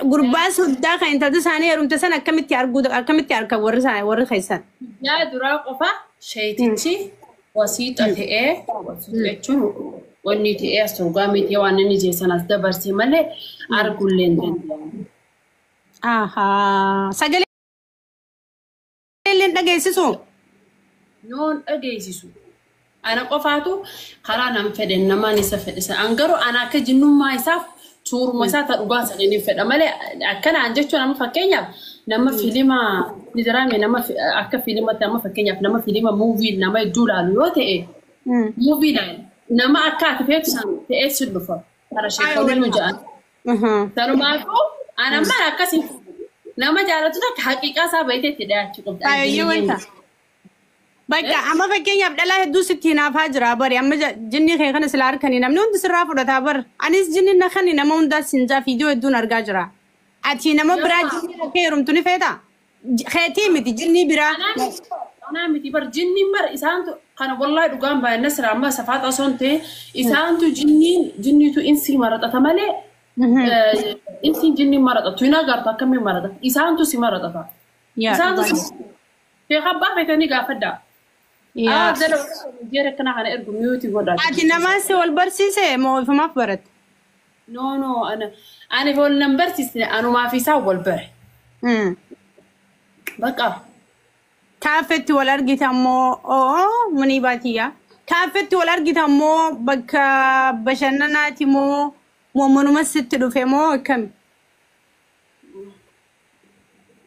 Gurbaa soddaa kan intalti isaanii heerumte sana akkamitti arguu akkamitti argan warri isaanii warri keessan? Guyyaa duraa qofa sheeytichi wasiixa ta'ee, wasiixa jechuun wanni ta'ee as torgaamii ta'ee waan inni jeessan as dabarse malee arguullee hin danda'amu. Ahaa. Sagalee illee hin dhageessisu? Noon dhageessisu. Ana qofaatu karaa nan fedhe namaan isa fedhe sana. An garuu ana akka jinnummaa isaaf suuruma isaa ta dhugaa sana ni fedha malee akkanaan jechuun amma fakkeenyaaf nama filima ni jiraame nama akka filimatti amma fakkeenyaaf nama filima muuvii nama hedduu ilaalu yoo ta'e muuvii ilaalu nama akka ati feetu san ta'ee si dhufa. Kara sheekoleen nu jedhan. Sanumaafuu ana amma akkasii nama jaalatu takka haqiiqaa isaa bayitee itti dhiyaachuu qabda. Ayyoo wanta. Bakka amma fakkeenyaaf dhalaa hedduu sitti hinaafaa jira bari amma jinni kee kana sila harkanii namni hundi sirraa fudhataa bar. Anis jinni na kani nama hundaas sin jaa viidiyoo hedduun argaa jira. Ati nama biraa jinni akka heerumtu ni feetaa? Keetii miti jinni biraa. Anaa miti bar jinniin bar isaantu kana wallahi dhugaan baay'ee nasira amma safaaxa osoo hin ta'in isaantu jinniin jinniitu insii maraxata malee insiin jinniin maraxatu hin agartu akkamiin maraxata isaantu si maraxata. Isaantu si sheekh abbaa feetanii gaafadhaa. Jala jeera akkana kana ergu miyuutii godhaa. Ati namaa si wal barsiise moo ofumaaf baratte? No no ana ani wal nan barsiisne anumaaf isaan wal bare. Bakka. Kaaffeetti wal argitan moo oo munii baatiyyaa? Kaaffeetti wal argitan moo bakka bashannanaati moo moo manuma sitti dhufe moo akkami?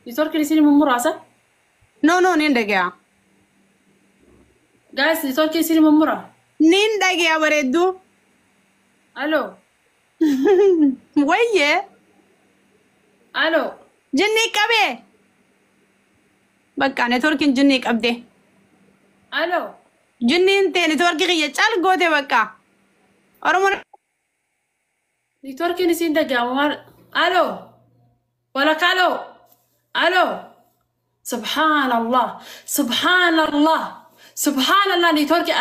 Networkiin isin mummuraasa? No no niin dhagaya. Guys, networkiin isin mummura? Niin dhagaya bareedduu. Alo. Wayyee. Alo. Jinnii qabee. Bakka networkiin jinnii qabde. Alo. Jinniin ta'e networkii kiyya cal goote bakka. Oromoon Networkiin isin dhaga'amu maal? Alo. Walaka alo. Alo. Subhaanallah. Subhaanallah. Subhaanallah networkii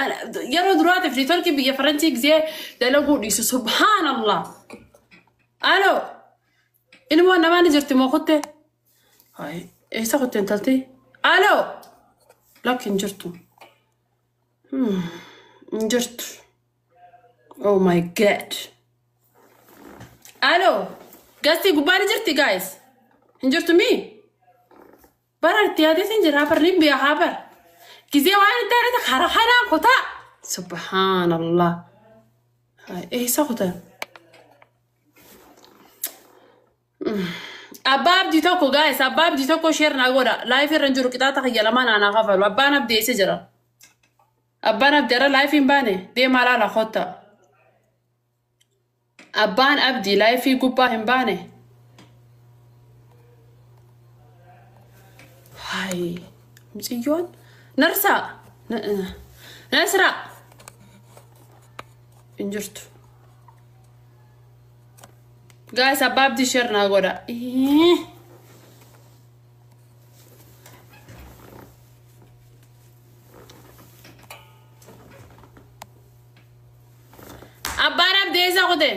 yeroo duraatiif networkii biyya Faranjii gisee dalaguu dhiisu. Subhaanallah. Alo. Ilmoon namaa ni jirti moo kutte? Hayi eessa kutte intalti? Alo. Lakki hin jirtu. Hin jirtu. Oh my God. Alo. Gasti gubbaa ni jirti guys? Hin jirtu mii? Bara itti yaadeetiin jira bar ni beekaa bar. Gisee waan itti yaadate karaa kanaan kutaa. Subhaanallah. Eessa kutan? Abbaa abdii tokko guys, abbaa abdii tokko share naa godha. Live irra hin jiru qixaaxa kiyya lamaan aanaa kafalu. Abbaan abdii eessa jira? Abbaan abdii irra live hin baane deemaa laala kotta. Abbaan abdii live gubbaa hin baane. Hayi mucayyoon narsaa Nasraa hin jirtu. Guys, abbaa abdii share naa godha. Abbaan abdii eessa kute?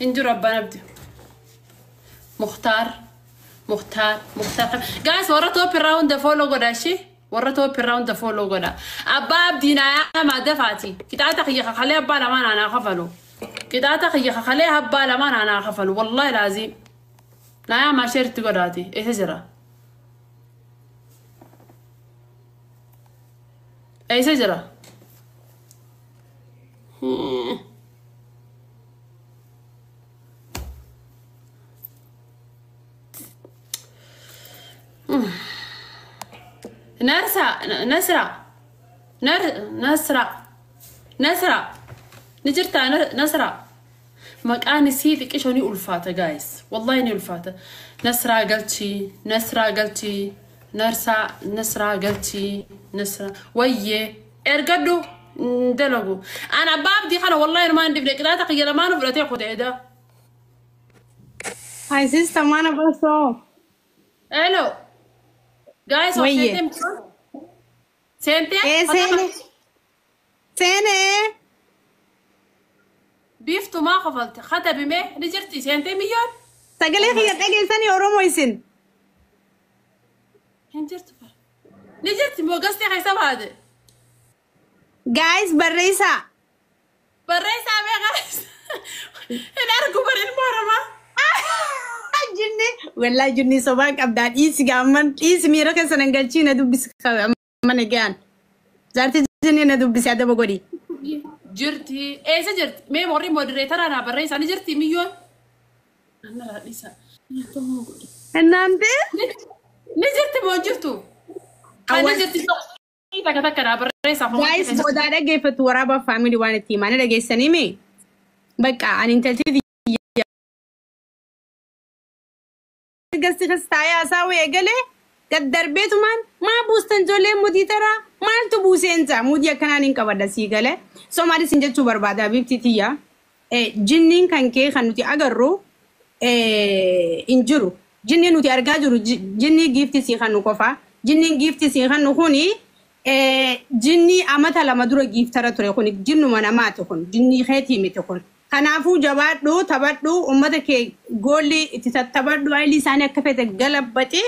Hin jiru abbaan abdii. Mukhtaar. Mukhtaar. Mukhtaar. Guys, warra top irraa hunda follow godha ishee. Warra top irraa hunda follow godha. Abbaa abdii naa yaamaa dafaati. Qixaaxa kiyya kakalee abbaa lamaan aanaa kafalu. Qixaaxa kiyya kakalee abbaa lamaan aanaa kafalu. Wallahi laazim. Naa yaamaa share itti godhaati. Eessa jira? Eessa jira? Narsa, Nasra, Nasra, Nasra, ni jirtaa Nasra? Maqaan isii xiqqishoo ni ulfaata guys. Wallahi ni ulfaata. Nasraa galchii, Nasraa galchii, Narsaa, Nasraa galchii, Nasraa. Wayyee, ergadhu hin dalagu. Ana abbaa abdii kana wallahi numaan dhibne qixaaxa kiyya lamaanuu fudhatee kuteeda. Hi sister mana basoo. Hello. Guys, of Wayyee. seentee? Seentee? Ee seene. Biiftu maa kafalte katabime ni jirti seentee miyyoon. Sagalee kiyya dhageessanii Oromoo isin. Hin jirtu bara. Ni jirti mogastee keessa baate. Guys, barreessaa. Barreessaa meeqa? Hin argu bara ilmoo namaa. Jinni wallaahi jinni sobaa qabdaa dhiisi gaamman dhiisi miira keessa nan galchii na dubbisi mana gahan. Jaartii jinni na dubbisi adaba godhi. Jirti. Eessa jirti? Mee warri modereetara naa barreessaa ni jirti miyyoon. Annarraa dhiisa. Innaante? Ni jirti moo hin jirtu? Kan ni jirti takka takka naa barreessaa. Guys, boodaa dhaggeeffattu waraabaa faamilii waan itti himaa ni dhageessanii mee? Bakka ani intalti gasti keessa taa'ee haasawuu eegalee gad darbeetumaan maa buustan ijoollee mudii taraa maaltu buuseen jaa mudii akkanaan hin qabadha sii galee. So maalis hin jechuu barbaada bifti tiyya. Jinniin kan kee kan nuti agarru hin jiru. Jinni nuti argaa jiru jinni giifti sii kan nu qofa. Jinniin giifti sii kan nu kuni jinni amata 2 dura giiftara ture kuni jinnuma namaati kun jinni keetii miti kun. Kanaafuu jabaadhu taphadhu uummata kee goolli itti tattaphadhu ayilii isaanii akka fete galabbate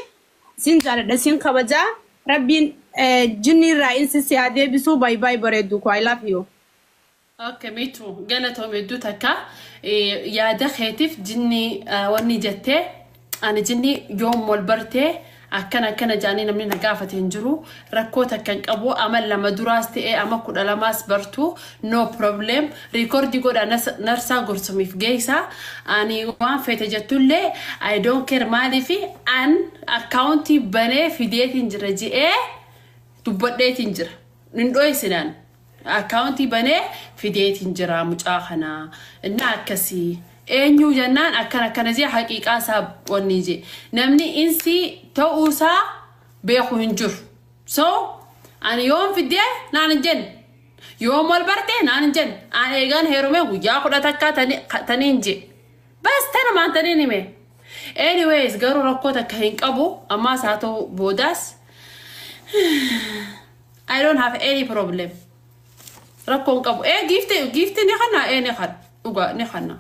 sin jaaladha sin kabajaa rabbiin jinni irraa insi si haa deebisuu baay baay bareeddu koo I love you. Okay, me too. Galatoom hedduu takka yaada keetiif jinni wanni jettee ani jinni yoom wal bartee akkana akkana jaanii namni na gaafate hin jiru rakkoo takka hin qabu ama 2 duraas ta'ee ama 12 bartu no problem riikoordii godha narsaa gorsumiif geessa ani waan feete jettullee I don't care maaliif an akkaawuntii banee fideetiin jira je'ee dubbadheetiin jira hin dho'isinaan akkaawuntii banee fideetiin jira mucaa kanaa innaa akkasii. Eenyu jennaan akkana akkana jee haqiiqaa isaa wanni jee namni insi ta'uusaa beeku hin jiru. So ani yoom fiddee naan hin jenne yoom wal barte naan hin jenne ani eegaan heerume guyyaa 10 taniin jee bas tanumaan taniin hime. Anyways garuu rakkoo takka hin qabu ammaas haa ta'u boodaas I don't have any problem. Rakkoo hin qabu. Giifti ni kanna ni kanna dhugaa ni kanna.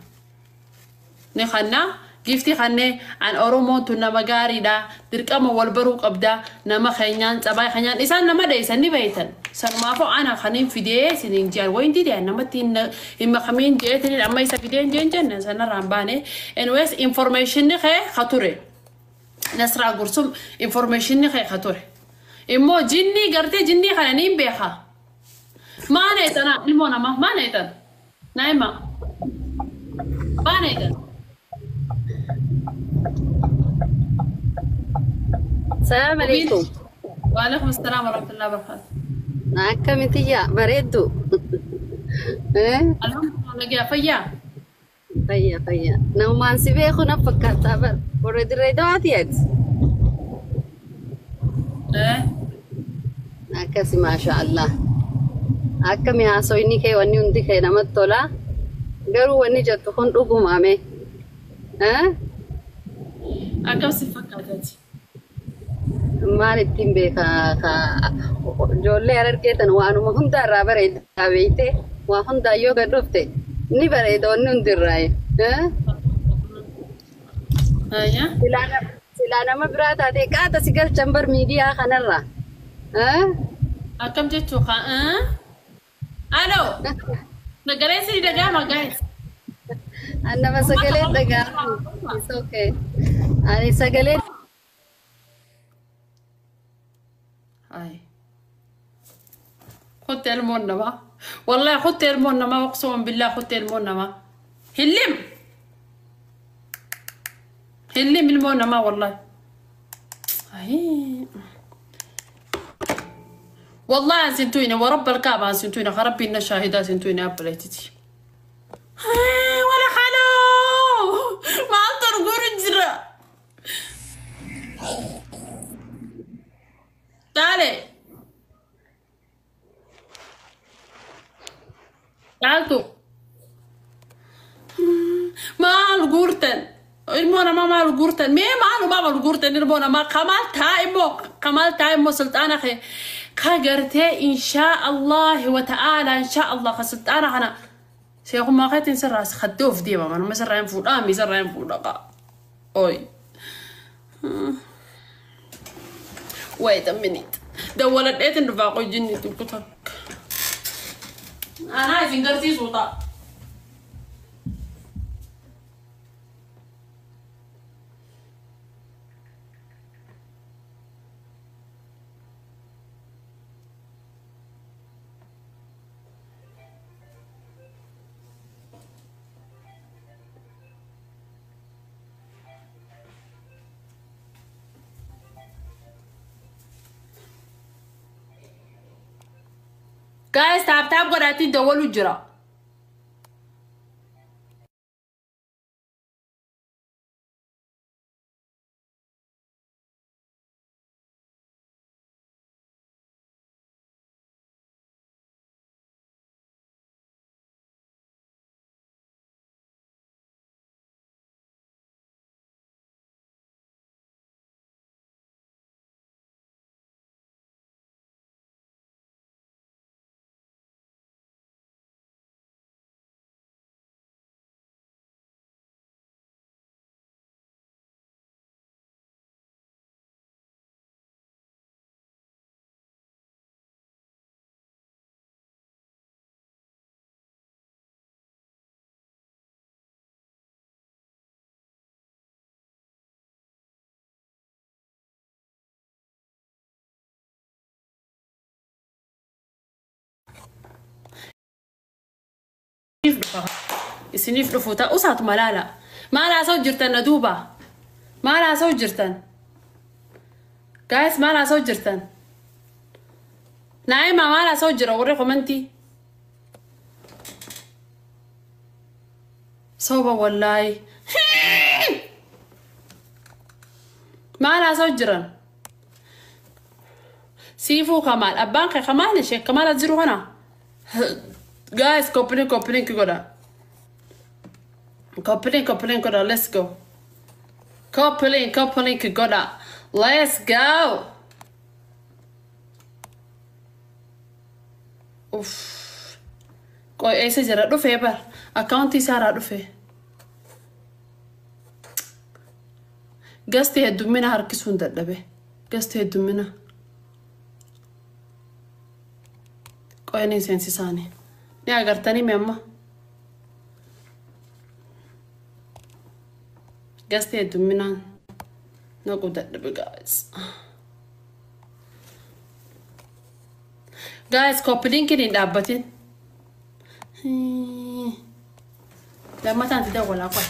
Ni kanna giifti kannee an Oromoon tun nama gaariidha dirqama wal baruu qabda nama keenyaan cabaa keenyaan isaan nama dheessan ni beeytan sanumaafuu ana kaniin fidee siniin jiran wayin didee namatti hin makamiin jeetiniin amma isa fidee hin jeen jenne sanarraan baane anyways informationni kee ka ture Nasraa Gursum informationni kee ka ture immoo jinni gartee jinnii kana niin beeka maana eetana ilmoo namaa maana eetan naima maana eetan. السلام عليكم. وعليكم السلام ورحمة الله وبركاته. أكملتي بريدو. الحمد لله فيا. فيا فيا. نومان سبيه خنا فكرت أبر. ورد ريدو عتيت. أكسي ما شاء الله. أكمل عصويني كي وني عندي كي نمت طلا. قالوا وني جت خن رجوم أمي. أكم سفكرت. Maal ittiin beekaa ijoollee harargeetan waanuma hunda irraa bareedaa beeyte waa hundaa yoo gad dhufte ni bareeda wanni hundi irraa. Silaa nama biraa taate qaata si galchan bar miidiyaa kanarraa. Akkam jechuu Aloo sagalee si dhaga'ama guys. Annama sagalee dhaga'ama. It's okay. Ani sagalee. هاي خدت المونة والله خدت المونة ما اقسم بالله خدت المونة ما هلم هلم المونة ما والله هاي والله سنتويني ورب الكعبة سنتويني ربي إن شاهدة سنتويني أبليتي ولا حلو ما أنطر قرجرة تعالي تعالتو maal guurtan ilmoo namaa maal guurtan mee maaluma maal guurtan ilmoo namaa kamaal taa immoo kamaal taa immoo sulxaana kee ka gartee inshaa Allah wa ta'ala inshaa Allah ka sulxaana kana Sheekummaa keetiin sirraa hattee of deema manuma sirraa hin fuudhaa mi sirraa hin fuudha qaa. Oy. Wait a minute. Dawwaladheetiin dhufaa qoy jinni tokko takka. Anaa isin garsiisuu ta'a. Guys, tap tap godhaatii dawwalu jira. Isiniif dhufu ta'u isaatuma laala. Maal haasa'u jirtan na duuba? Maal haasa'u jirtan? Guys, maal haasa'u jirtan? Naa'ima maal haasa'u jira warri komantii? Soba wallaahi. Maal haasa'u jiran? Siifuu Kamaal. Abbaan kee Kamaal ishee Kamaal as jiru kana? Guys, copy link godha. Copy link godha. Let's go. Copy link godha. Let's go. Uff. Qoy eessa jira dhufee bar. Akkaawuntii isaarraa dhufee. Gasti heddummina harkisuun dadhabe. Gasti heddummina. Qoy ni seensisaani. Ni agartanii mi amma? Gasti hedduminaan naquu dadhabe guys. Guys, copy linkiin hin dhaabbatin. Lammataan itti dawwalaa qoy.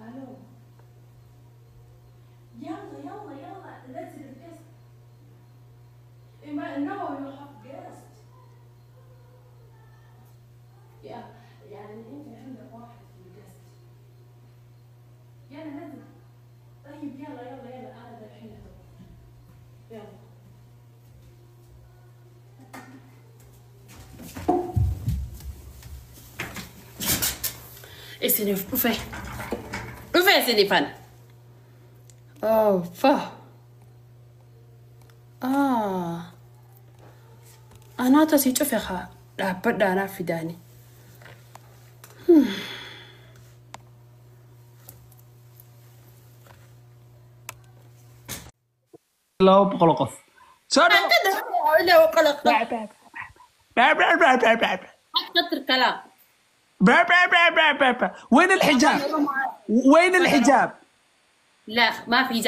الو يلا يلا يلا نزل الجست. No, you have guest. Yeah, يعني انت عندك واحد في الجست. يلا نزل. طيب يلا يلا يلا انا الحين يلا. Isiniif dhufe. Dhufe isinifan. Oh, fa. Ah. Anaatu asii cufe haa dhaabbadha anaaf fidaani. 200 qof. Soo dhawo. كتر كلام. وين الحجاب؟ وين الحجاب؟ لا ما في حجاب.